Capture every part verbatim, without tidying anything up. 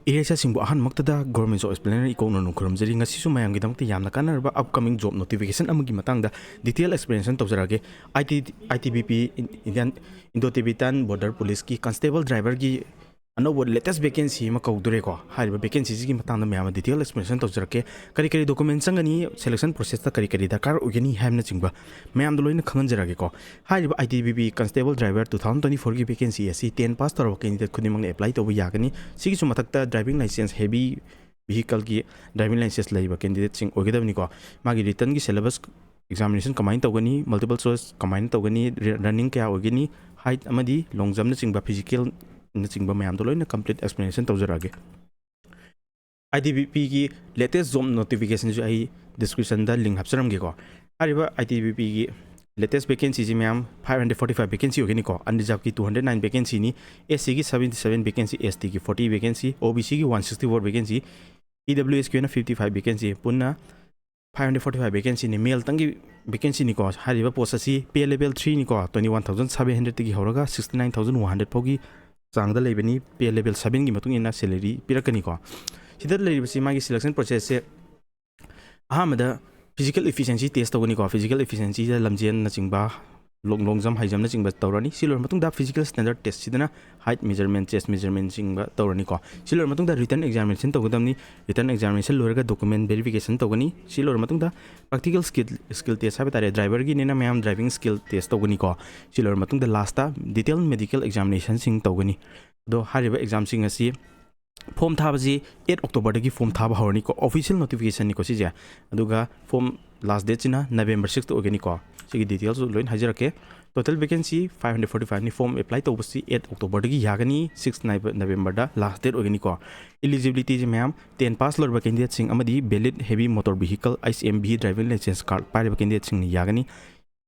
ꯏꯔꯩꯆꯥꯁꯤꯡꯕꯨ ꯑꯍꯥꯟꯕꯃꯛꯇꯗ Government Job Explainer ꯏꯀꯣꯛꯅ ꯅꯨꯡ ꯈꯨꯔꯨꯝꯖꯔꯤ꯫ ꯉꯁꯤꯁꯨ ꯃꯌꯥꯝꯒꯤꯗꯃꯛꯇ ꯌꯥꯝꯅ ꯀꯥꯟꯅꯔꯕ upcoming job notification ꯑꯃꯒꯤ ꯃꯇꯥꯡꯗ detail explanation ꯇꯧꯖꯔꯛꯑꯒꯦ꯫ I T, I T B P, Indian, Indo-Tibetan Border Policeꯀꯤ constable driverꯒꯤ ꯑꯅꯧꯕ latest vacancy ꯑꯃ ꯀꯧꯗꯣꯔꯦꯀꯣ꯫ ꯍꯥꯏꯔꯤꯕ vacancyꯁꯤꯒꯤ ꯃꯇꯥꯡꯗ ꯃꯌꯥꯝ ꯑꯃ detail explanation ꯇꯧꯖꯔꯛꯀꯦ꯫ ꯀꯔꯤ ꯀꯔꯤ document ꯆꯪꯒꯅꯤ, selection processꯇ ꯀꯔꯤ ꯀꯔꯤ ꯗꯔꯀꯥꯔ ꯑꯣꯏꯒꯅꯤ ꯍꯥꯏꯕꯅꯆꯤꯡꯕ ꯃꯌꯥꯝꯗꯣ ꯂꯣꯏꯅ ꯈꯪꯍꯟꯖꯔꯛꯑꯒꯦꯀꯣ꯫ ꯍꯥꯏꯔꯤꯕ I T B P Constable Driver two thousand twenty-fourꯒꯤ vacancy ꯑꯁꯤ ten pass ꯇꯧꯔꯕ candidate ꯈꯨꯗꯤꯡꯃꯛꯅ apply ꯇꯧꯕ ꯌꯥꯒꯅꯤ꯫ ꯁꯤꯒꯤꯁꯨ ꯃꯊꯛꯇ driving license, heavy vehicleꯒꯤ driving license ꯂꯩꯕ candidateꯁꯤꯡ ꯑꯣꯏꯒꯗꯕꯅꯤꯀꯣ꯫ ꯃꯥꯒꯤ writtenꯒꯤ syllabus, examination ꯀꯃꯥꯏꯅ ꯇꯧꯒꯅꯤ, multiple choice ꯀꯃꯥꯏꯅ ꯇꯧꯒꯅꯤ, ꯔ-, running ꯀꯌꯥ ꯑꯣꯏꯒꯅꯤ, height ꯑꯃꯗꯤ long jumpꯅꯆꯤꯡꯕ, physicalꯅꯆꯤꯡꯕ ꯃꯌꯥꯝꯗꯣ ꯂꯣꯏꯅ complete explanation ꯇꯧꯖꯔꯛꯑꯒꯦ꯫ I T B Pꯒꯤ latest job notificationꯁꯨ ꯑꯩ descriptionꯗ link ꯍꯥꯞꯆꯔꯝꯒꯦꯀꯣ꯫ ꯍꯥꯏꯔꯤꯕ I T B Pꯒꯤ latest vacancyꯁꯤ ꯃꯌꯥꯝ five hundred forty five vacancy ꯑꯣꯏꯒꯅꯤꯀꯣ꯫ Unreservedꯀꯤ two hundred nine vacancyꯅꯤ, SCꯒꯤ seventy seven vacancy, STꯒꯤ forty vacancy, OBCꯒꯤ one sixty four vacancy, EWSꯀꯤ ꯑꯣꯏꯅ fifty five vacancy, ꯄꯨꯟꯅ five hundred forty five vacancyꯅꯤ, maleꯇꯪꯒꯤ vacancyꯅꯤꯀꯣ꯫ ꯍꯥꯏꯔꯤꯕ post ꯑꯁꯤ pay level threeꯅꯤꯀꯣ, twenty one thousand seven hundredꯇꯒꯤ ꯍꯧꯔꯒ sixty nine thousand one hundred ꯐꯥꯎꯒꯤ ꯆꯥꯡꯗ ꯂꯩꯕꯅꯤ꯫ Pay level sevenꯒꯤ ꯃꯇꯨꯡ ꯏꯟꯅ salary ꯄꯤꯔꯛꯀꯅꯤꯀꯣ꯫ ꯁꯤꯗ ꯂꯩꯔꯤꯕꯁꯤ ꯃꯥꯒꯤ selection processꯁꯦ ꯑꯍꯥꯟꯕꯗ physical efficiency test ꯇꯧꯒꯅꯤꯀꯣ꯫ Physical efficiencyꯗ ꯂꯝꯖꯦꯜꯅꯆꯤꯡꯕ, long, long jump, high jumpꯅꯆꯤꯡꯕ ꯇꯧꯔꯅꯤ꯫ ꯁꯤ ꯂꯣꯏꯔ ꯃꯇꯨꯡꯗ physical standard test ꯁꯤꯗꯅ height measurement, chest measurementꯆꯤꯡꯕ ꯇꯧꯔꯅꯤꯀꯣ꯫ ꯁꯤ ꯂꯣꯏꯔ ꯃꯇꯨꯡꯗ written examination ꯇꯧꯒꯗꯕꯅꯤ꯫ Written examination ꯂꯣꯏꯔꯒ document verification ꯇꯧꯒꯅꯤ꯫ ꯁꯤ ꯂꯣꯏꯔ ꯃꯇꯨꯡꯗ practical skill, skill test ꯍꯥꯏꯕ ꯇꯥꯔꯦ, driverꯒꯤꯅꯤꯅ ꯃꯌꯥꯝ driving skill test ꯇꯧꯒꯅꯤꯀꯣ꯫ ꯁꯤ ꯂꯣꯏꯔ ꯃꯇꯨꯡꯗ lastꯇ detail medical examinationꯁꯤꯡ ꯇꯧꯒꯅꯤ꯫ ꯑꯗꯣ ꯍꯥꯏꯔꯤꯕ examꯁꯤꯡ ꯑꯁꯤ form ꯊꯥꯕꯁꯤ eight Octoberꯗꯒꯤ form ꯊꯥꯕ ꯍꯧꯔꯅꯤꯀꯣ꯫ Official notificationꯅꯤꯀꯣ ꯁꯤꯁꯦ꯫ ꯑꯗꯨꯒ form last dateꯁꯤꯅ November sixth ꯑꯣꯏꯒꯅꯤꯀꯣ꯫ ꯁꯤꯒꯤ detailsꯁꯨ ꯂꯣꯏꯅ ꯍꯥꯏꯖꯔꯛꯀꯦ꯫ Total vacancy five hundred forty fiveꯅꯤ꯫ Form apply ꯇꯧꯕꯁꯤ eight Octoberꯗꯒꯤ ꯌꯥꯒꯅꯤ, six Novemberꯗ last date ꯑꯣꯏꯒꯅꯤꯀꯣ꯫ Eligibilityꯁꯦ ꯃꯌꯥꯝ ten pass ꯂꯣꯏꯔꯕ candidateꯁꯤꯡ ꯑꯃꯗꯤ valid heavy motor vehicle, HMV driving license card ꯄꯥꯏꯔꯕ candidateꯁꯤꯡꯅ ꯌꯥꯒꯅꯤ꯫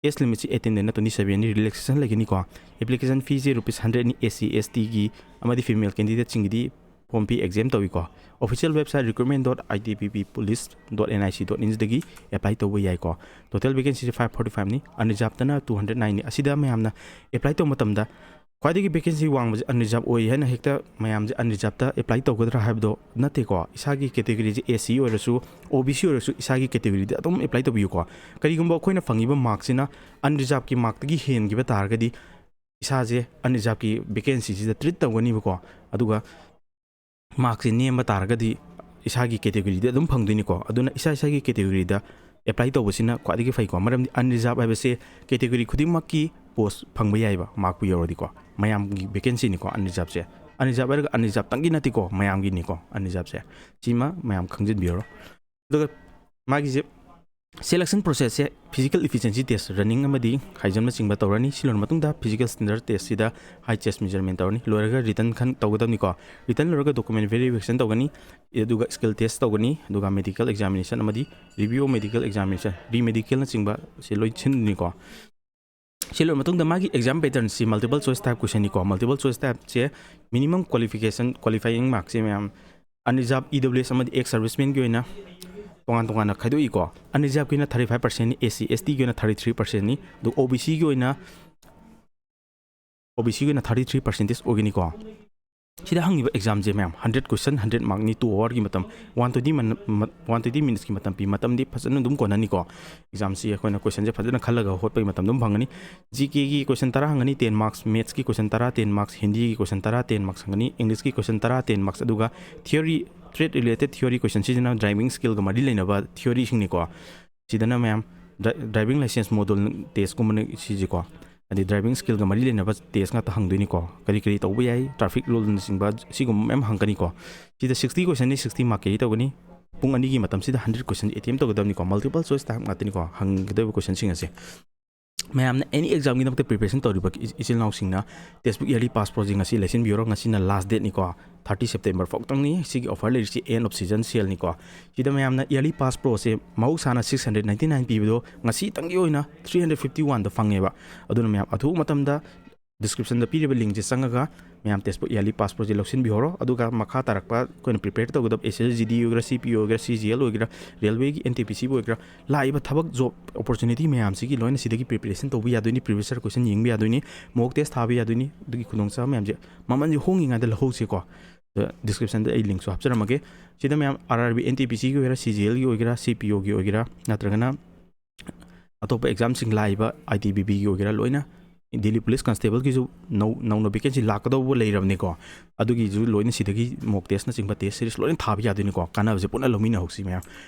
Age limitꯁꯤ eighteenꯗꯩꯅ twenty sevenꯅꯤ, relaxation ꯂꯩꯒꯅꯤꯀꯣ꯫ Application feeꯁꯤ rupees hundredꯅꯤ, SC, STꯒꯤ ꯑꯃꯗꯤ female candidateꯁꯤꯡꯒꯤꯗꯤ form fee exempt ꯇꯧꯏꯀꯣ꯫ Official website recruitment dot I T B P police dot N I C dot inꯗꯒꯤ apply ꯇꯧꯕ ꯌꯥꯏꯀꯣ꯫ Total vacancyꯁꯤ five forty fiveꯅꯤ, unreservedꯇꯅ two hundred nineꯅꯤ꯫ ꯑꯁꯤꯗ ꯃꯌꯥꯝꯅ apply ꯇꯧꯕ ꯃꯇꯝꯗ ꯈ꯭ꯋꯥꯏꯗꯒꯤ vacancy ꯋꯥꯡꯕꯁꯦ unreserved ꯑꯣꯏ ꯍꯥꯏꯅ ꯍꯦꯛꯇ ꯃꯌꯥꯝꯁꯦ unreservedꯇ apply ꯇꯧꯒꯗ꯭ꯔꯥ ꯍꯥꯏꯕꯗꯣ ꯅꯠꯇꯦꯀꯣ꯫ ꯏꯁꯥꯒꯤ categoryꯁꯦ, ꯑꯦꯁ ꯁꯤ ꯑꯣꯏꯔꯁꯨ, ꯑꯣ ꯕꯤ ꯁꯤ ꯑꯣꯏꯔꯁꯨ, ꯏꯁꯥꯒꯤ categoryꯗ ꯑꯗꯨꯝ apply ꯇꯧꯕꯤꯌꯨꯀꯣ꯫ ꯀꯔꯤꯒꯨꯝꯕ ꯑꯩꯈꯣꯏꯅ ꯐꯪꯉꯤꯕ markꯁꯤꯅ unreservedꯀꯤ markꯇꯒꯤ ꯍꯦꯟꯈꯤꯕ ꯇꯥꯔꯒꯗꯤ, ꯏꯁꯥꯁꯦ unreservedꯀꯤ vacancyꯁꯤꯗ treat ꯇꯧꯒꯅꯤꯕꯀꯣ꯫ ꯑꯗꯨꯒ markꯁꯦ ꯅꯦꯝꯕ ꯇꯥꯔꯒꯗꯤ, ꯏꯁꯥꯒꯤ categoryꯗ ꯑꯗꯨꯝ ꯐꯪꯗꯣꯏꯅꯤꯀꯣ꯫ ꯑꯗꯨꯅ ꯏꯁꯥ ꯏꯁꯥꯒꯤ categoryꯗ apply ꯇꯧꯕꯁꯤꯅ ꯈ꯭ꯋꯥꯏꯗꯒꯤ ꯐꯩꯀꯣ꯫ ꯃꯔꯝꯗꯤ unreserved ꯍꯥꯏꯕꯁꯦ category ꯈꯨꯗꯤꯡꯃꯛꯀꯤ post ꯐꯪꯕ ꯌꯥꯏꯕ, markꯄꯨ ꯌꯧꯔꯗꯤꯀꯣ꯫ ꯃꯌꯥꯝꯒꯤ vacancyꯅꯤꯀꯣ unreservedꯁꯦ꯫ Unreserved ꯍꯥꯏꯔꯒ unreservedꯇꯪꯒꯤ ꯅꯠꯇꯦꯀꯣ, ꯃꯌꯥꯝꯒꯤꯅꯤꯀꯣ unreservedꯁꯦ꯫ ꯁꯤꯃ ꯃꯌꯥꯝ ꯈꯪꯖꯤꯟꯕꯤꯔꯣ꯫ ꯑꯗꯨꯒ ꯃꯥꯒꯤꯁꯦ selection processꯁꯦ physical efficiency test, running ꯑꯃꯗꯤ high jumpꯅꯆꯤꯡꯕ ꯇꯧꯔꯅꯤ꯫ ꯁꯤ ꯂꯣꯏꯔ ꯃꯇꯨꯡꯗ physical standard testꯁꯤꯗ height, chest measurement ꯇꯧꯔꯅꯤ꯫ ꯂꯣꯏꯔꯒ written ꯈꯟ ꯇꯧꯒꯗꯕꯅꯤꯀꯣ꯫ Written ꯂꯣꯏꯔꯒ document verification ꯇꯧꯒꯅꯤ꯫ ꯑꯗꯨꯒ skill test ꯇꯧꯒꯅꯤ꯫ ꯑꯗꯨꯒ medical examination ꯑꯃꯗꯤ review of medical examination, re-medicalꯅꯆꯤꯡꯕ ꯁꯤ ꯂꯣꯏ ꯁꯤꯟꯅꯤꯀꯣ꯫ ꯁꯤ ꯂꯣꯏꯔ ꯃꯇꯨꯡꯗ ꯃꯥꯒꯤ exam patternꯁꯤ multiple choice type questionꯅꯤꯀꯣ꯫ Multiple choice typeꯁꯦ minimum qualification, qualifying markꯁꯦ ꯃꯌꯥꯝ unreserved, ꯏ ꯗꯕ꯭ꯂꯤꯎ ꯑꯦꯁ ꯑꯃꯗꯤ ex servicemanꯒꯤ ꯑꯣꯏꯅ ꯇꯣꯉꯥꯟ ꯇꯣꯉꯥꯟꯅ ꯈꯥꯏꯗꯣꯛꯏꯀꯣ꯫ Unreservedꯀꯤꯅ thirty five percentꯅꯤ, ꯑꯦꯁ ꯁꯤ, ꯑꯦꯁ ꯇꯤꯒꯤ ꯑꯣꯏꯅ thirty three percentꯅꯤ, ꯑꯗꯨꯒ ꯑꯣ ꯕꯤ ꯁꯤꯒꯤ ꯑꯣꯏꯅ, ꯑꯣ ꯕꯤ ꯁꯤꯒꯤ ꯑꯣꯏꯅ thirty three percentage ꯑꯣꯏꯒꯅꯤꯀꯣ꯫ ꯁꯤꯗ ꯍꯪꯉꯤꯕ examꯁꯦ ꯃꯌꯥꯝ hundred question, hundred markꯅꯤ, two hourꯒꯤ ꯃꯇꯝ, one twenty ꯃꯅ-, ꯃ-, one twenty minutesꯀꯤ ꯃꯇꯝ ꯄꯤ꯫ ꯃꯇꯝꯗꯤ ꯐꯖꯅ ꯑꯗꯨꯝ ꯀꯣꯟꯅꯅꯤꯀꯣ꯫ Examꯁꯤ ꯑꯩꯈꯣꯏꯅ questionꯁꯦ ꯐꯖꯅ ꯈꯜꯂꯒ ꯍꯣꯠꯄꯒꯤ ꯃꯇꯝ ꯑꯗꯨꯝ ꯐꯪꯒꯅꯤ꯫ ꯖꯤ ꯀꯦꯒꯤ question ꯇꯔꯥ ꯍꯪꯒꯅꯤ, ten marks, mathsꯀꯤ question ꯇꯔꯥ, ten marks, ꯍꯤꯟꯗꯤꯒꯤ question ꯇꯔꯥ, ten marks ꯍꯪꯒꯅꯤ, Englishꯀꯤ question ꯇꯔꯥ, ten marks, ꯑꯗꯨꯒ theory, trade related theory questionꯁꯤꯅ driving skillꯒ ꯃꯔꯤ ꯂꯩꯅꯕ theoryꯁꯤꯡꯅꯤꯀꯣ꯫ ꯁꯤꯗꯅ ꯃꯌꯥꯝ dri-, driving license model testꯀꯨꯝꯕꯅ ꯁꯤꯁꯦꯀꯣ꯫ ꯍꯥꯏꯗꯤ driving skillꯒ ꯃꯔꯤ ꯂꯩꯅꯕ test ꯉꯥꯛꯇ ꯍꯪꯗꯣꯏꯅꯤꯀꯣ꯫ ꯀꯔꯤ ꯀꯔꯤ ꯇꯧꯕ ꯌꯥꯏ, traffic ruleꯅꯆꯤꯡꯕ, ꯁꯤꯒꯨꯝꯕ ꯃꯌꯥꯝ ꯍꯪꯒꯅꯤꯀꯣ꯫ ꯁꯤꯗ sixty questionꯅꯤ, sixty mark carry ꯇꯧꯒꯅꯤ꯫ ꯄꯨꯡ ꯑꯅꯤꯒꯤ ꯃꯇꯝꯁꯤꯗ hundred question attempt ꯇꯧꯒꯗꯕꯅꯤꯀꯣ꯫ Multiple choice type ꯉꯥꯛꯇꯅꯤꯀꯣ ꯍꯪꯒꯗꯧꯔꯤꯕ questionꯁꯤꯡ ꯑꯁꯦ꯫ ꯃꯌꯥꯝꯅ any examꯒꯤꯗꯃꯛꯇ preparation ꯇꯧꯔꯤꯕ ꯏ-, ꯏꯆꯤꯜ ꯏꯅꯥꯎꯁꯤꯡꯅ textbook Yearly Pass Proꯁꯦ ꯉꯁꯤ ꯂꯩꯁꯤꯟꯕꯤꯔꯣ꯫ ꯉꯁꯤꯅ last dateꯅꯤꯀꯣ, thirty September ꯐꯥꯎꯇꯪꯅꯤ꯫ ꯁꯤꯒꯤ offer ꯂꯩꯔꯤꯁꯤ end of season saleꯅꯤꯀꯣ꯫ ꯁꯤꯗ ꯃꯌꯥꯝꯅ Yearly Pass Proꯁꯦ ꯃꯍꯧꯁꯥꯅ six hundred ninety nine ꯄꯤꯕꯗꯣ ꯉꯁꯤꯇꯪꯒꯤ ꯑꯣꯏꯅ three hundred fifty oneꯗ ꯐꯪꯉꯦꯕ꯫ ꯑꯗꯨꯅ ꯃꯌꯥꯝ ꯑꯊꯨꯕ ꯃꯇꯝꯗ ꯗꯤꯁꯀ꯭ꯔꯤꯞꯁꯟꯗ ꯄꯤꯔꯤꯕ ꯂꯤꯡꯁꯦ ꯆꯪꯉꯒ ꯃꯌꯥꯝ ꯇꯦꯁꯄꯣꯔꯠ, ꯌꯥꯔꯂꯤ ꯄꯥꯁꯄꯣꯔꯠꯁꯦ ꯂꯧꯁꯤꯟꯕꯤꯍꯧꯔꯣ꯫ ꯑꯗꯨꯒ ꯃꯈꯥ ꯇꯥꯔꯛꯄ ꯑꯩꯈꯣꯏꯅ ꯄ꯭ꯔꯤꯄꯦꯌꯔ ꯇꯧꯒꯗꯕ ꯑꯦꯁ ꯑꯦꯁ ꯖꯤ ꯗꯤ ꯑꯣꯏꯒꯦꯔꯥ, ꯁꯤ ꯄꯤ ꯑꯣ ꯑꯣꯏꯒꯦꯔꯥ, ꯁꯤ ꯖꯤ ꯑꯦꯜ ꯑꯣꯏꯒꯦꯔꯥ, ꯔꯦꯜꯋꯦꯒꯤ ꯑꯦꯟ ꯇꯤ ꯄꯤ ꯁꯤꯕꯨ ꯑꯣꯏꯒꯦꯔꯥ, ꯂꯥꯛꯏꯕ ꯊꯕꯛ ꯖꯣꯕ ꯑꯣꯄꯣꯔꯆꯨꯅꯤꯇꯤ ꯃꯌꯥꯝꯁꯤꯒꯤ ꯂꯣꯏꯅ ꯁꯤꯗꯒꯤ ꯄ꯭ꯔꯤꯄꯦꯔꯦꯁꯟ ꯇꯧꯕ ꯌꯥꯗꯣꯏꯅꯤ, ꯄ꯭ꯔꯤꯚꯤꯌꯁ ꯏꯌꯔ ꯀꯣꯏꯁꯟ ꯌꯦꯡꯕ ꯌꯥꯗꯣꯏꯅꯤ, ꯃꯣꯛ ꯇꯦꯁ ꯊꯥꯕ ꯌꯥꯗꯣꯏꯅꯤ꯫ ꯑꯗꯨꯒꯤ ꯈꯨꯗꯣꯡꯆꯥꯕ ꯃꯌꯥꯝꯁꯦ ꯃꯃꯜꯁꯦ ꯍꯣꯡꯉꯤꯉꯩꯗ ꯂꯧꯍꯧꯁꯤꯀꯣ꯫ ꯗꯤꯁꯀ꯭ꯔꯤꯞꯁꯟꯗ ꯑꯩ ꯂꯤꯡꯁꯨ ꯍꯥꯞꯆꯔꯝꯃꯒꯦ꯫ ꯁꯤꯗ ꯃꯌꯥꯝ R R B, N T P ꯁꯤꯒꯤ ꯑꯣꯏꯒꯦꯔꯥ, ꯁꯤ ꯖꯤ ꯑꯦꯜꯒꯤ ꯑꯣꯏꯒꯦꯔꯥ, ꯁꯤ ꯄꯤ ꯑꯣꯒꯤ ꯑꯣꯏꯒꯦꯔꯥ, ꯅꯠꯇ꯭ꯔꯒꯅ ꯑꯇꯣꯞꯄ ꯑꯦꯛꯖꯥꯝꯁꯤꯡ ꯂꯥꯛꯏꯕ ꯑꯥꯏ ꯇꯤ ꯕꯤ ꯄꯤꯒꯤ ꯑꯣꯏꯒꯦꯔꯥ, ꯂꯣꯏꯅ ꯗꯤꯜꯂꯤ ꯄꯨꯂꯤꯁ ꯀꯟꯁꯇꯦꯕꯜꯒꯤꯁꯨ ꯅꯧ-, ꯅꯧꯅ ꯚꯦꯀꯦꯟꯁꯤ ꯂꯥꯛꯀꯗꯧꯕ ꯂꯩꯔꯕꯅꯤꯀꯣ꯫ ꯑꯗꯨꯒꯤꯁꯨ ꯂꯣꯏꯅ ꯁꯤꯗꯒꯤ ꯃꯣꯛ ꯇꯦꯁꯅꯆꯤꯡꯕ ꯇꯦꯁ ꯁꯤꯔꯤꯁ ꯂꯣꯏꯅ ꯊꯥꯕ ꯌꯥꯗꯣꯏꯅꯤꯀꯣ꯫ ꯀꯥꯟꯅꯕꯁꯦ ꯄꯨꯟꯅ ꯂꯧꯃꯤꯟꯅꯍꯧꯁꯤ ꯃꯌꯥꯝ꯫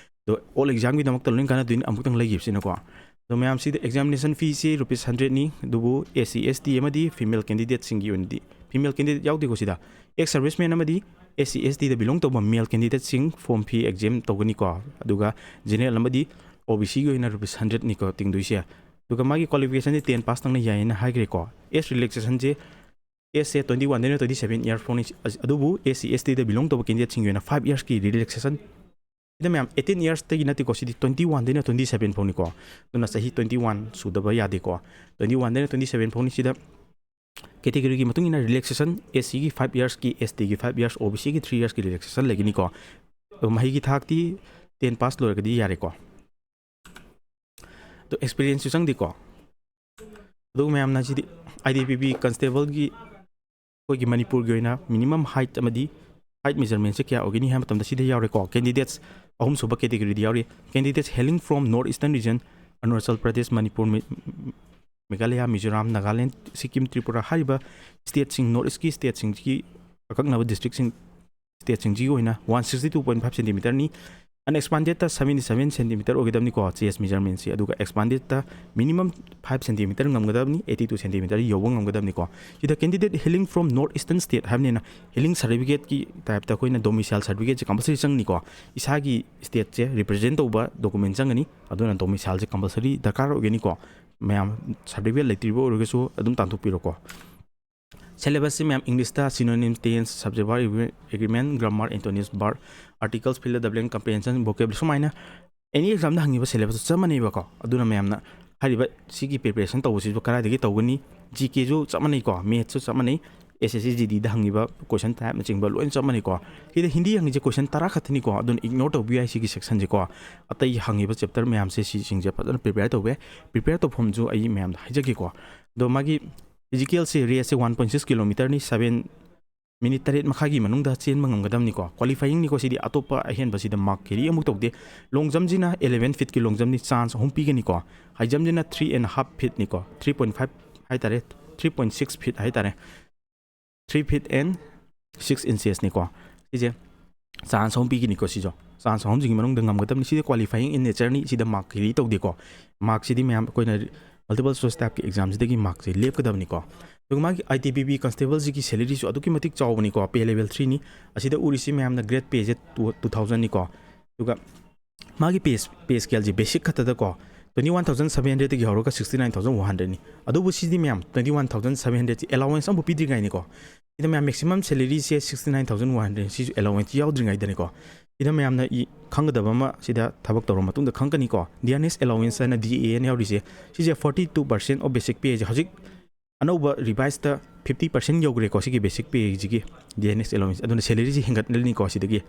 ꯑꯗꯣ ꯑꯣꯜ ꯑꯦꯛꯖꯥꯝꯒꯤꯗꯃꯛꯇ ꯂꯣꯏꯅ ꯀꯥꯟꯅꯗꯣꯏꯅꯤ ꯑꯃꯨꯛꯇꯪ ꯂꯩꯈꯤꯕꯁꯤꯅꯀꯣ꯫ ꯑꯗꯣ ꯃꯌꯥꯝꯁꯤꯗ ꯑꯦꯛꯖꯥꯃꯤꯅꯦꯁꯟ ꯐꯤꯁꯤ ꯔꯨꯄꯤꯁ ꯍꯟꯗ꯭ꯔꯦꯠꯅꯤ, ꯑꯗꯨꯕꯨ ꯑꯦꯁ ꯁꯤ, ꯑꯦꯁ ꯇꯤ ꯑꯃꯗꯤ ꯐꯤꯃꯦꯜ ꯀꯦꯟꯗꯤꯗꯦꯠꯁꯤꯡꯒꯤ ꯑꯣꯏꯅꯗꯤ, ꯐꯤꯃꯦꯜ ꯀꯦꯟꯗꯤꯗꯦꯠ ꯌꯥꯎꯗꯦꯀꯣ ꯁꯤꯗ, ꯑꯦꯛꯁ ꯁꯔꯚꯤꯁꯃꯦꯟ ꯑꯃꯗꯤ ꯑꯦꯁ ꯁꯤ, ꯑꯦꯁ ꯇꯤꯗ ꯕꯤꯂꯣꯡ ꯇꯧꯕ ꯃꯦꯜ ꯀꯦꯟꯗꯤꯗꯦꯠꯁꯤꯡ ꯐꯣꯔꯝ ꯐꯤ ꯑꯦꯛꯖꯦꯝ ꯇꯧꯒꯅꯤꯀꯣ꯫ ꯑꯗꯨꯒ ꯖꯦꯅꯔꯦꯜ ꯑꯃꯗꯤ ꯑꯣ ꯕꯤ ꯁꯤꯒꯤ ꯑꯣꯏꯅ ꯔꯨꯄꯤꯁ ꯍꯟꯗ꯭ꯔꯦꯠꯅꯤꯀꯣ ꯇꯤꯡꯗꯣꯏꯁꯦ꯫ ꯑꯗꯨꯒ ꯃꯥꯒꯤ ꯀ꯭ꯋꯥꯂꯤꯐꯤꯀꯦꯁꯟꯗꯤ ꯇꯦꯟ ꯄꯥꯁ ꯇꯪꯅ ꯌꯥꯏꯌꯦꯅ ꯍꯥꯏꯈ꯭ꯔꯦꯀꯣ꯫ ꯑꯦꯖ ꯔꯤꯂꯦꯛꯁꯦꯁꯟꯁꯦ, ꯑꯦꯖꯁꯦ ꯇ꯭ꯋꯦꯟꯇꯤ ꯋꯥꯟꯗꯩꯅ ꯇ꯭ꯋꯦꯟꯇꯤ ꯁꯕꯦꯟ ꯏꯌꯔ ꯐꯥꯎꯅꯤ, ꯑꯗꯨꯕꯨ ꯑꯦꯁ ꯁꯤ, ꯑꯦꯁ ꯇꯤꯗ ꯕꯤꯂꯣꯡ ꯇꯧꯕ ꯀꯦꯟꯗꯤꯗꯦꯠꯁꯤꯡꯒꯤ ꯑꯣꯏꯅ ꯐꯥꯏꯚ ꯏꯌꯔꯁꯀꯤ ꯔꯤꯂꯦꯛꯁꯦꯁꯟ꯫ ꯁꯤꯗ ꯃꯌꯥꯝ ꯑꯩꯠꯇꯤꯟ ꯏꯌꯔꯁꯇꯒꯤ ꯅꯠꯇꯦꯀꯣ, ꯁꯤꯗꯤ ꯇ꯭ꯋꯦꯟꯇꯤ ꯋꯥꯟꯗꯩꯅ ꯇ꯭ꯋꯦꯟꯇꯤ ꯁꯕꯦꯟ ꯐꯥꯎꯅꯤꯀꯣ꯫ ꯑꯗꯨꯅ ꯆꯍꯤ ꯇ꯭ꯋꯦꯟꯇꯤ ꯋꯥꯟ ꯁꯨꯗꯕ ꯌꯥꯗꯦꯀꯣ꯫ ꯇ꯭ꯋꯦꯟꯇꯤ ꯋꯥꯟꯗꯩꯅ ꯇ꯭ꯋꯦꯟꯇꯤ ꯁꯕꯦꯟ ꯐꯥꯎꯅꯤ꯫ ꯁꯤꯗ ꯀꯦꯇꯦꯒꯣꯔꯤꯒꯤ ꯃꯇꯨꯡ ꯏꯟꯅ ꯔꯤꯂꯦꯛꯁꯦꯁꯟ, ꯑꯦꯁ ꯁꯤꯒꯤ ꯐꯥꯏꯚ ꯏꯌꯔꯁꯀꯤ, ꯑꯦꯁ ꯇꯤꯒꯤ ꯐꯥꯏꯚ ꯏꯌꯔꯁ, ꯑꯣ ꯕꯤ ꯁꯤꯒꯤ ꯊ꯭ꯔꯤ ꯏꯌꯔꯁꯀꯤ ꯔꯤꯂꯦꯛꯁꯦꯁꯟ ꯂꯩꯒꯅꯤꯀꯣ꯫ ꯑꯗꯣ ꯃꯍꯩꯒꯤ ꯊꯥꯛꯇꯤ ꯇꯦꯟ ꯄꯥꯁ ꯂꯣꯏꯔꯒꯗꯤ ꯌꯥꯔꯦꯀꯣ꯫ ꯑꯗꯣ ꯑꯦꯛꯁꯄꯤꯔꯤꯌꯦꯟꯁꯁꯨ ꯆꯪꯗꯦꯀꯣ꯫ ꯑꯗꯨꯒ ꯃꯌꯥꯝꯅ ꯁꯤꯗꯤ ꯑꯥꯏ ꯇꯤ ꯕꯤ ꯄꯤ ꯀꯟꯁꯇꯦꯕꯜꯒꯤ ꯑꯩꯈꯣꯏꯒꯤ ꯃꯅꯤꯄꯨꯔꯒꯤ ꯑꯣꯏꯅ ꯃꯤꯅꯤꯃꯝ ꯍꯥꯏꯠ ꯑꯃꯗꯤ ꯍꯥꯏꯠ ꯃꯦꯖꯔꯃꯦꯟꯁꯦ ꯀꯌꯥ ꯑꯣꯏꯒꯅꯤ ꯍꯥꯏꯕ ꯃꯇꯝꯗ ꯁꯤꯗ ꯌꯥꯎꯔꯦꯀꯣ꯫ ꯀꯦꯟꯗꯤꯗꯦꯠꯁ ꯑꯍꯨꯝꯁꯨꯕ ꯀꯦꯇꯦꯒꯣꯔꯤꯗ ꯌꯥꯎꯔꯤ꯫ Candidates hailing from North Eastern region, Arunachal Pradesh, Manipur, ꯃꯦ-, ꯃꯦꯘꯥꯂꯌꯥ, ꯃꯤꯖꯣꯔꯥꯝ, ꯅꯥꯒꯥꯂꯦꯟ, ꯁꯤꯛꯀꯤꯝ, ꯇ꯭ꯔꯤꯄꯨꯔꯥ ꯍꯥꯏꯔꯤꯕ ꯁ꯭ꯇꯦꯠꯁꯤꯡ, ꯅꯣꯔꯠ ꯏꯁꯀꯤ ꯁ꯭ꯇꯦꯠꯁꯤꯡꯁꯤꯒꯤ ꯑꯀꯛꯅꯕ ꯗꯤꯁꯇ꯭ꯔꯤꯛꯁꯤꯡ, ꯁ꯭ꯇꯦꯠꯁꯤꯡꯁꯤꯒꯤ ꯑꯣꯏꯅ one sixty two point five ꯁꯦꯟꯇꯤꯃꯤꯇꯔꯅꯤ꯫ ꯑꯟꯑꯦꯛꯁꯄꯥꯟꯗꯦꯠꯇ ꯁꯕꯦꯟꯇꯤ ꯁꯕꯦꯟ ꯁꯦꯟꯇꯤꯃꯤꯇꯔ ꯑꯣꯏꯒꯗꯕꯅꯤꯀꯣ, ꯆꯦꯁ ꯃꯦꯖꯔꯃꯦꯟꯁꯤ꯫ ꯑꯗꯨꯒ ꯑꯦꯛꯁꯄꯥꯟꯗꯦꯠꯇ ꯃꯤꯅꯤꯃꯝ ꯐꯥꯏꯚ ꯁꯦꯟꯇꯤꯃꯤꯇꯔ ꯉꯝꯒꯗꯕꯅꯤ, ꯑꯩꯠꯇꯤ ꯇꯨ ꯁꯦꯟꯇꯤꯃꯤꯇꯔ ꯌꯧꯕ ꯉꯝꯒꯗꯕꯅꯤꯀꯣ꯫ ꯁꯤꯗ candidate hailing from North Eastern state ꯍꯥꯏꯕꯅꯤꯅ ꯍꯦꯂꯤꯡ ꯁꯥꯔꯇꯤꯐꯤꯀꯦꯠꯀꯤ ꯇꯥꯏꯞꯇ ꯑꯩꯈꯣꯏꯅ ꯗꯣꯃꯤꯁꯥꯏꯜ ꯁꯥꯔꯇꯤꯐꯤꯀꯦꯠꯁꯦ ꯀꯝꯄꯜꯁꯔꯤ ꯆꯪꯅꯤꯀꯣ꯫ ꯏꯁꯥꯒꯤ ꯁ꯭ꯇꯦꯠꯁꯦ ꯔꯤꯄ꯭ꯔꯖꯦꯟ ꯇꯧꯕ ꯗꯣꯀꯨꯃꯦꯟ ꯆꯪꯒꯅꯤ, ꯑꯗꯨꯅ ꯗꯣꯃꯤꯁꯥꯏꯜꯁꯦ ꯀꯝꯄꯜꯁꯔꯤ ꯗꯔꯀꯥꯔ ꯑꯣꯏꯒꯅꯤꯀꯣ꯫ ꯃꯌꯥꯝ ꯁꯥꯔꯇꯤꯐꯤꯀꯦꯠ ꯂꯩꯇ꯭ꯔꯤꯕ ꯑꯣꯏꯔꯒꯁꯨ ꯑꯗꯨꯝ ꯇꯥꯟꯊꯣꯛꯄꯤꯔꯣꯀꯣ꯫ ꯁꯦꯂꯦꯕꯁꯁꯤ ꯃꯌꯥꯝ ꯏꯪꯂꯤꯁꯇ synonym, tense, subject verb, agreement, grammar, intonation, verb, articles, fill the blank, comprehension, vocabulary, ꯁꯨꯃꯥꯏꯅ ꯑꯦꯅꯤ ꯑꯦꯛꯖꯥꯝꯗ ꯍꯪꯉꯤꯕ ꯁꯦꯂꯦꯕꯁꯇꯣ ꯆꯞ ꯃꯥꯟꯅꯩꯕꯀꯣ꯫ ꯑꯗꯨꯅ ꯃꯌꯥꯝꯅ ꯍꯥꯏꯔꯤꯕ ꯁꯤꯒꯤ ꯄ꯭ꯔꯤꯄꯦꯔꯦꯁꯟ ꯇꯧꯕꯁꯤꯁꯨ ꯀꯗꯥꯏꯗꯒꯤ ꯇꯧꯒꯅꯤ? ꯖꯤ ꯀꯦꯁꯨ ꯆꯞ ꯃꯥꯟꯅꯩꯀꯣ, ꯃꯦꯠꯁꯁꯨ ꯆꯞ ꯃꯥꯟꯅꯩ, ꯑꯦꯁ ꯑꯦꯁ ꯁꯤ ꯖꯤ ꯗꯤꯗ ꯍꯪꯉꯤꯕ ꯀꯣꯏꯁꯟ ꯇꯥꯏꯞꯅꯆꯤꯡꯕ ꯂꯣꯏꯅ ꯆꯞ ꯃꯥꯟꯅꯩꯀꯣ꯫ ꯁꯤꯗ ꯍꯤꯟꯗꯤ ꯍꯪꯉꯤꯁꯦ ꯀꯣꯏꯁꯟ ꯇꯔꯥ ꯈꯛꯇꯅꯤꯀꯣ, ꯑꯗꯨꯅ ꯏꯒꯅꯣꯔ ꯇꯧꯕꯤꯌꯨ ꯌꯥꯏ ꯁꯤꯒꯤ ꯁꯦꯛꯁꯟꯁꯦꯀꯣ꯫ ꯑꯇꯩ ꯍꯪꯉꯤꯕ ꯆꯦꯞꯇꯔ ꯃꯌꯥꯝꯁꯦ ꯁꯤꯁꯤꯡꯁꯦ ꯐꯖꯅ ꯄ꯭ꯔꯤꯄꯦꯌꯔ ꯇꯧꯕ ꯌꯥꯏ꯫ ꯄ꯭ꯔꯤꯄꯦꯌꯔ ꯇꯧꯐꯝꯁꯨ ꯑꯩ ꯃꯌꯥꯝꯗ ꯍꯥꯏꯖꯒꯦꯀꯣ꯫ ꯑꯗꯣ ꯃꯥꯒꯤ ꯐꯤꯖꯤꯀꯦꯜꯁꯦ, ꯔꯦꯁꯁꯦ ꯋꯥꯟ ꯄꯣꯏꯟ ꯁꯤꯛꯁ ꯀꯤꯂꯣꯃꯤꯇꯔꯅꯤ, ꯁꯕꯦꯟ ꯃꯤꯅꯤꯠ ꯇꯔꯦꯠ ꯃꯈꯥꯏꯒꯤ ꯃꯅꯨꯡꯗ ꯆꯦꯟꯕ ꯉꯝꯒꯗꯕꯅꯤꯀꯣ꯫ ꯀ꯭ꯋꯥꯂꯤꯐꯥꯏꯌꯤꯡꯅꯤꯀꯣ, ꯁꯤꯗꯤ ꯑꯇꯣꯞꯄ ꯑꯍꯦꯟꯕ ꯁꯤꯗ ꯃꯥꯔꯛ ꯀꯦꯔꯤ ꯑꯃꯨꯛ ꯇꯧꯗꯦ꯫ ꯂꯣꯡ ꯖꯝꯁꯤꯅ ꯑꯦꯂꯦꯚꯦꯟ ꯐꯤꯠꯀꯤ ꯂꯣꯡ ꯖꯝꯅꯤ, ꯆꯥꯟꯁ ꯑꯍꯨꯝ ꯄꯤꯒꯅꯤꯀꯣ꯫ ꯍꯥꯏ ꯖꯝꯁꯤꯅ ꯊ꯭ꯔꯤ ꯑꯦꯟ ꯍꯥꯐ ꯐꯤꯠꯅꯤꯀꯣ, ꯊ꯭ꯔꯤ ꯄꯣꯏꯟ ꯐꯥꯏꯚ ꯍꯥꯏꯇꯥꯔꯦ, ꯊ꯭ꯔꯤ ꯄꯣꯏꯟ ꯁꯤꯛꯁ ꯐꯤꯠ ꯍꯥꯏꯇꯥꯔꯦ, ꯊ꯭ꯔꯤ ꯐꯤꯠ ꯑꯦꯟ ꯁꯤꯛꯁ ꯏꯟꯆꯦꯁꯅꯤꯀꯣ꯫ ꯁꯤꯁꯦ ꯆꯥꯟꯁ ꯑꯍꯨꯝ ꯄꯤꯒꯅꯤꯀꯣ꯫ ꯁꯤꯁꯨ ꯆꯥꯟꯁ ꯑꯍꯨꯝꯁꯤꯒꯤ ꯃꯅꯨꯡꯗ ꯉꯝꯒꯗꯕꯅꯤ꯫ ꯁꯤꯗꯤ ꯀ꯭ꯋꯥꯂꯤꯐꯥꯏꯌꯤꯡ ꯏꯟ ꯅꯦꯆꯔꯅꯤ꯫ ꯁꯤꯗ ꯃꯥꯔꯛ ꯀꯦꯔꯤ ꯇꯧꯗꯦꯀꯣ꯫ ꯃꯥꯔꯛꯁꯤꯗꯤ ꯃꯌꯥꯝ ꯑꯩꯈꯣꯏꯅ ꯃꯜꯇꯤꯄꯜ ꯆꯣꯏꯁ ꯇꯥꯏꯞꯀꯤ ꯑꯦꯛꯖꯥꯝꯁꯤꯗꯒꯤ ꯃꯥꯔꯛꯁꯦ ꯂꯦꯞꯀꯗꯕꯅꯤꯀꯣ꯫ ꯑꯗꯨꯒ ꯃꯥꯒꯤ ꯑꯥꯏ ꯇꯤ ꯕꯤ ꯄꯤ ꯀꯟꯁꯇꯦꯕꯜꯁꯤꯒꯤ ꯁꯦꯂꯔꯤꯁꯨ ꯑꯗꯨꯛꯀꯤ ꯃꯇꯤꯛ ꯆꯥꯎꯕꯅꯤꯀꯣ, ꯄꯦ ꯂꯦꯚꯦꯜ ꯊ꯭ꯔꯤꯅꯤ꯫ ꯑꯁꯤꯗ ꯎꯔꯤꯁꯤ ꯃꯌꯥꯝꯅ ꯒ꯭ꯔꯦꯗ ꯄꯦꯁꯦ ꯇꯨ ꯇꯨ ꯊꯥꯎꯖꯟꯅꯤꯀꯣ꯫ ꯑꯗꯨꯒ ꯃꯥꯒꯤ ꯄꯦ ꯄꯦ ꯁ꯭ꯀꯦꯜꯁꯦ ꯕꯦꯁꯤꯛ ꯈꯛꯇꯗꯀꯣ, ꯇ꯭ꯋꯦꯟꯇꯤ ꯋꯥꯟ ꯊꯥꯎꯖꯟ ꯁꯕꯦꯟ ꯍꯟꯗ꯭ꯔꯦꯗꯇꯒꯤ ꯍꯧꯔꯒ ꯁꯤꯛꯁꯇꯤ ꯅꯥꯏꯟ ꯊꯥꯎꯖꯟ ꯋꯥꯟ ꯍꯟꯗ꯭ꯔꯦꯗꯅꯤ꯫ ꯑꯗꯨꯕꯨ ꯁꯤꯗꯤ ꯃꯌꯥꯝ ꯇ꯭ꯋꯦꯟꯇꯤ ꯋꯥꯟ ꯊꯥꯎꯖꯟ ꯁꯕꯦꯟ ꯍꯟꯗ꯭ꯔꯦꯗꯁꯤ ꯑꯦꯂꯥꯋꯦꯟꯁ ꯑꯃꯐꯥꯎ ꯄꯤꯗ꯭ꯔꯤꯉꯥꯏꯅꯤꯀꯣ꯫ ꯁꯤꯗ ꯃꯌꯥꯝ ꯃꯦꯛꯁꯤꯃꯝ ꯁꯦꯂꯔꯤꯁꯦ sixty nine thousand one hundred, ꯁꯤꯁꯨ ꯑꯦꯂꯥꯋꯦꯟꯁ ꯌꯥꯎꯗ꯭ꯔꯤꯉꯩꯗꯅꯤꯀꯣ꯫ ꯁꯤꯗ ꯃꯌꯥꯝꯅ ꯏ ꯈꯪꯒꯗꯕ ꯑꯃ, ꯁꯤꯗ ꯊꯕꯛ ꯇꯧꯔ ꯃꯇꯨꯡꯗ ꯈꯪꯒꯅꯤꯀꯣ, ꯗꯤ ꯑꯦꯟ ꯑꯦꯁ ꯑꯦꯂꯥꯋꯦꯟꯁ ꯍꯥꯏꯅ ꯗꯤ ꯑꯦ ꯑꯦꯟ ꯌꯥꯎꯔꯤꯁꯦ, ꯁꯤꯁꯦ forty two percent of basic ꯄꯦꯁꯦ ꯍꯧꯖꯤꯛ ꯑꯅꯧꯕ ꯔꯤꯚꯥꯏꯁꯇ ꯐꯤꯐꯇꯤ ꯄꯥꯔꯁꯦꯟ ꯌꯧꯈ꯭ꯔꯦꯀꯣ ꯁꯤꯒꯤ ꯕꯦꯁꯤꯛ ꯄꯦꯁꯤꯒꯤ, ꯗꯤ ꯑꯦꯟ ꯑꯦꯁ ꯑꯦꯂꯥꯋꯦꯟꯁ꯫ ꯑꯗꯨꯅ ꯁꯦꯂꯔꯤꯁꯤ ꯍꯦꯟꯒꯠꯂꯅꯤꯀꯣ꯫ ꯁꯤꯗꯒꯤ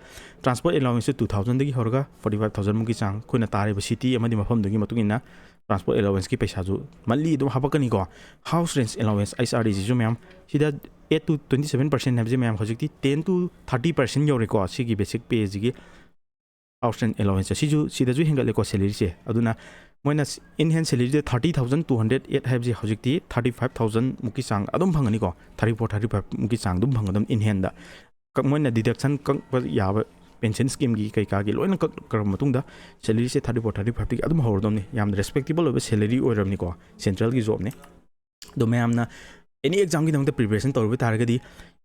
ꯇ꯭ꯔꯥꯟꯁꯄꯣꯔꯠ ꯑꯦꯂꯥꯋꯦꯟꯁꯁꯨ ꯇꯨ ꯊꯥꯎꯖꯟꯗꯒꯤ ꯍꯧꯔꯒ ꯐꯣꯔꯇꯤ ꯐꯥꯏꯚ ꯊꯥꯎꯖꯟꯃꯨꯛꯀꯤ ꯆꯥꯡ, ꯑꯩꯈꯣꯏꯅ ꯇꯥꯔꯤꯕ ꯁꯤꯇꯤ ꯑꯃꯗꯤ ꯃꯐꯝꯗꯨꯒꯤ ꯃꯇꯨꯡ ꯏꯟꯅ ꯇ꯭ꯔꯥꯟꯁꯄꯣꯔꯠ ꯑꯦꯂꯥꯋꯦꯟꯁꯀꯤ ꯄꯩꯁꯥꯁꯨ ꯃꯟꯂꯤ ꯑꯗꯨꯝ ꯍꯥꯞꯄꯛꯀꯅꯤꯀꯣ꯫ House rent allowance, H R ꯗꯤꯁꯤꯁꯨ ꯃꯌꯥꯝ ꯁꯤꯗ eight to twenty seven percent ꯍꯥꯏꯕꯁꯦ ꯃꯌꯥꯝ ꯍꯧꯖꯤꯛꯇꯤ ꯇꯦꯟ ꯇꯨ ꯊꯥꯔꯇꯤ ꯄꯥꯔꯁꯦꯟ ꯌꯧꯔꯦꯀꯣ ꯁꯤꯒꯤ ꯕꯦꯁꯤꯛ ꯄꯦꯁꯤꯒꯤ꯫ ꯍꯥꯎꯁ ꯔꯦꯟ ꯑꯦꯂꯥꯋꯦꯟꯁ ꯑꯁꯤꯁꯨ ꯁꯤꯗꯁꯨ ꯍꯦꯟꯒꯠꯂꯦꯀꯣ ꯁꯦꯂꯔꯤꯁꯦ꯫ ꯑꯗꯨꯅ ꯃꯣꯏꯅ ꯏꯟ ꯍꯦꯟ ꯁꯦꯂꯔꯤꯁꯦ thirty thousand two hundred eight ꯍꯥꯏꯕꯁꯦ ꯍꯧꯖꯤꯛꯇꯤ ꯊꯥꯔꯇꯤ ꯐꯥꯏꯚ ꯊꯥꯎꯖꯟꯃꯨꯛꯀꯤ ꯆꯥꯡ ꯑꯗꯨꯝ ꯐꯪꯒꯅꯤꯀꯣ꯫ ꯊꯥꯔꯇꯤ ꯐꯣꯔ, ꯊꯥꯔꯇꯤ ꯐꯥꯏꯚꯃꯨꯛꯀꯤ ꯆꯥꯡ ꯑꯗꯨꯝ ꯐꯪꯒꯗꯕꯅꯤ ꯏꯟ ꯍꯦꯟꯗ꯫ ꯃꯣꯏꯅ ꯗꯤꯗꯛꯁꯟ ꯀꯛꯄ ꯌꯥꯕ ꯄꯦꯟꯁꯟ ꯁ꯭ꯀꯤꯝꯒꯤ ꯀꯩꯀꯥꯒꯤ ꯂꯣꯏꯅ ꯀꯛꯈ꯭ꯔꯕ ꯃꯇꯨꯡꯗ ꯁꯦꯂꯔꯤꯁꯦ ꯊꯥꯔꯇꯤ ꯐꯣꯔ, ꯊꯥꯔꯇꯤ ꯐꯥꯏꯚꯇꯒꯤ ꯑꯗꯨꯝ ꯍꯧꯔꯗꯕꯅꯤ꯫ ꯌꯥꯝꯅ ꯔꯦꯁꯄꯦꯛꯇꯦꯕꯜ ꯑꯣꯏꯕ ꯁꯦꯂꯔꯤ ꯑꯣꯏꯔꯕꯅꯤꯀꯣ, ꯁꯦꯟꯇ꯭ꯔꯦꯜꯒꯤ ꯖꯣꯕꯅꯤ꯫ ꯑꯗꯣ ꯃꯌꯥꯝꯅ ꯑꯦꯅꯤ ꯑꯦꯛꯖꯥꯝꯒꯤꯗꯃꯛꯇ ꯄ꯭ꯔꯤꯄꯦꯔꯦꯁꯟ ꯇꯧꯔꯨꯕ ꯇꯥꯔꯒꯗꯤ,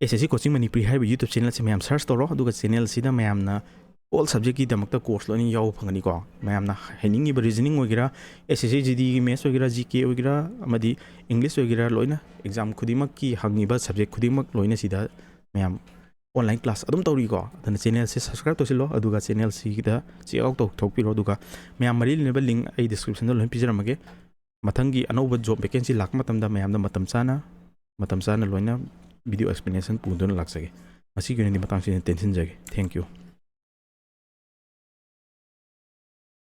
ꯑꯦꯁ ꯑꯦꯁ ꯁꯤ ꯀꯣꯆꯤꯡ ꯃꯅꯤꯄꯨꯔꯤ ꯍꯥꯏꯔꯤꯕ ꯌꯨꯇ꯭ꯌꯨꯕ ꯆꯦꯅꯦꯜꯁꯦ ꯃꯌꯥꯝ ꯁꯔꯆ ꯇꯧꯔꯣ, ꯑꯗꯨꯒ ꯆꯦꯅꯦꯜꯁꯤꯗ ꯃꯌꯥꯝꯅ ꯑꯣꯜ ꯁꯕꯖꯦꯛꯀꯤꯗꯃꯛꯇ ꯀꯣꯔꯁ ꯂꯣꯏꯅ ꯌꯥꯎꯕ ꯐꯪꯒꯅꯤꯀꯣ꯫ ꯃꯌꯥꯝꯅ ꯍꯩꯅꯤꯡꯉꯤꯕ ꯔꯤꯖꯅꯤꯡ ꯑꯣꯏꯒꯦꯔꯥ, ꯑꯦꯁ ꯑꯦꯁ ꯁꯤ ꯖꯤ ꯗꯤꯒꯤ ꯃꯦꯠꯁ ꯑꯣꯏꯒꯦꯔꯥ, ꯖꯤ ꯀꯦ ꯑꯣꯏꯒꯦꯔꯥ, ꯑꯃꯗꯤ ꯏꯪꯂꯤꯁ ꯑꯣꯏꯒꯦꯔꯥ, ꯂꯣꯏꯅ ꯑꯦꯛꯖꯥꯝ ꯈꯨꯗꯤꯡꯃꯛꯀꯤ ꯍꯪꯉꯤꯕ ꯁꯕꯖꯦꯛ ꯈꯨꯗꯤꯡꯃꯛ ꯂꯣꯏꯅ ꯁꯤꯗ ꯃꯌꯥꯝ ꯑꯣꯟꯂꯥꯏꯟ ꯀ꯭ꯂꯥꯁ ꯑꯗꯨꯝ ꯇꯧꯔꯤꯀꯣ꯫ ꯑꯗꯨꯅ ꯆꯦꯅꯦꯜꯁꯦ ꯁꯕꯁꯀ꯭ꯔꯥꯏꯕ ꯇꯧꯁꯤꯜꯂꯣ, ꯑꯗꯨꯒ ꯆꯦꯅꯦꯜꯁꯤꯗ ꯆꯦꯛ ꯑꯥꯎꯠ ꯇꯧꯊꯣꯛꯄꯤꯔꯣ, ꯑꯗꯨꯒ ꯃꯌꯥꯝ ꯃꯔꯤ ꯂꯩꯅꯕ ꯂꯤꯡ ꯑꯩ ꯗꯤꯁꯀ꯭ꯔꯤꯞꯁꯟꯗ ꯂꯣꯏꯅ ꯄꯤꯖꯔꯝꯃꯒꯦ꯫ ꯃꯊꯪꯒꯤ ꯑꯅꯧꯕ job vacancy ꯂꯥꯛꯄ ꯃꯇꯝꯗ ꯃꯌꯥꯝꯗ ꯃꯇꯝ ꯆꯥꯅ ꯃꯇꯝ ꯆꯥꯅ ꯂꯣꯏꯅ video explanation ꯄꯨꯗꯨꯅ ꯂꯥꯛꯆꯒꯦ꯫ ꯉꯁꯤꯒꯤ ꯑꯣꯏꯅꯗꯤ ꯃꯇꯥꯡꯁꯤꯗ ꯇꯦꯟꯁꯤꯟꯖꯒꯦ꯫ Thank you꯫